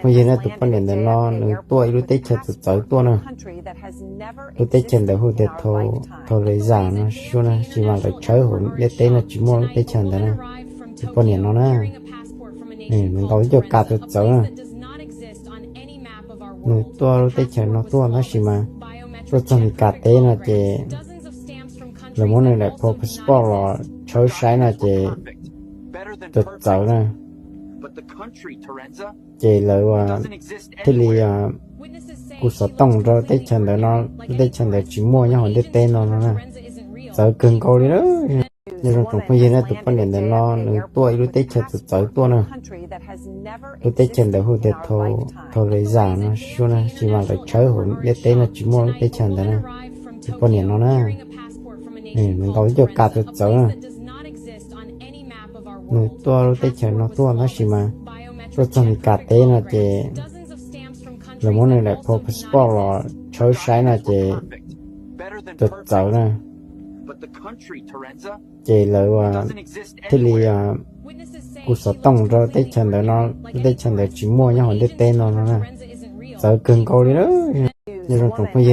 Phooj ywg na, tus poj niam ntawm no nws tuaj ib lub teb chaws txawv txawv tuaj na. Lub teb chaws ntawd hu tias Tho, Thau Lej Zas no, sib suab na, sis mas lawv tshawb hauv ntiaj teb no tsis muaj lub teb chaws ntawd na. Tus poj niam no na, nws ntaus ib co kas txawv txawv na. Nws tuaj lub teb chaws no tuaj tab sis mas tuaj txog Meskas teb no ces lawv muab nws daim passport los tshawb saib no ces txawv txawv na. Ces lawv thiaj li kuj xov tooj rau teb chaws ntawd no, lub teb chaws ntawd tsis muaj nyob hauv ntiaj teb no no na. Txawv kawg nkaus li lawm. Nyob zoo tsoom phooj ywg na, tus poj niam ntawm no nws tuaj ib lub teb chaws txawv txawv tuaj na. Lub teb chaws ntawd hu tias Thau, Thau Lej Zas no, sib suab na, sis mas lawv tshawb hauv ntiaj teb no tsis muaj lub teb chaws ntawd na. Tus poj niam no na, nws ntaus ib co kas txawv txawv na. Nws tuaj lub teb chaws no tuaj tab sis mas tuaj txog Meskas teb no ces lawv muab nws daim passport los tshawb saib no ces txawv txawv na. Ces lawv thiaj li kuj xov tooj rau teb chaws ntawd no, lub teb chaws ntawd tsis muaj nyob hauv ntiaj teb no no na. Txawv kawg nkaus li lawm. Nyob zoo tsoom phooj ywg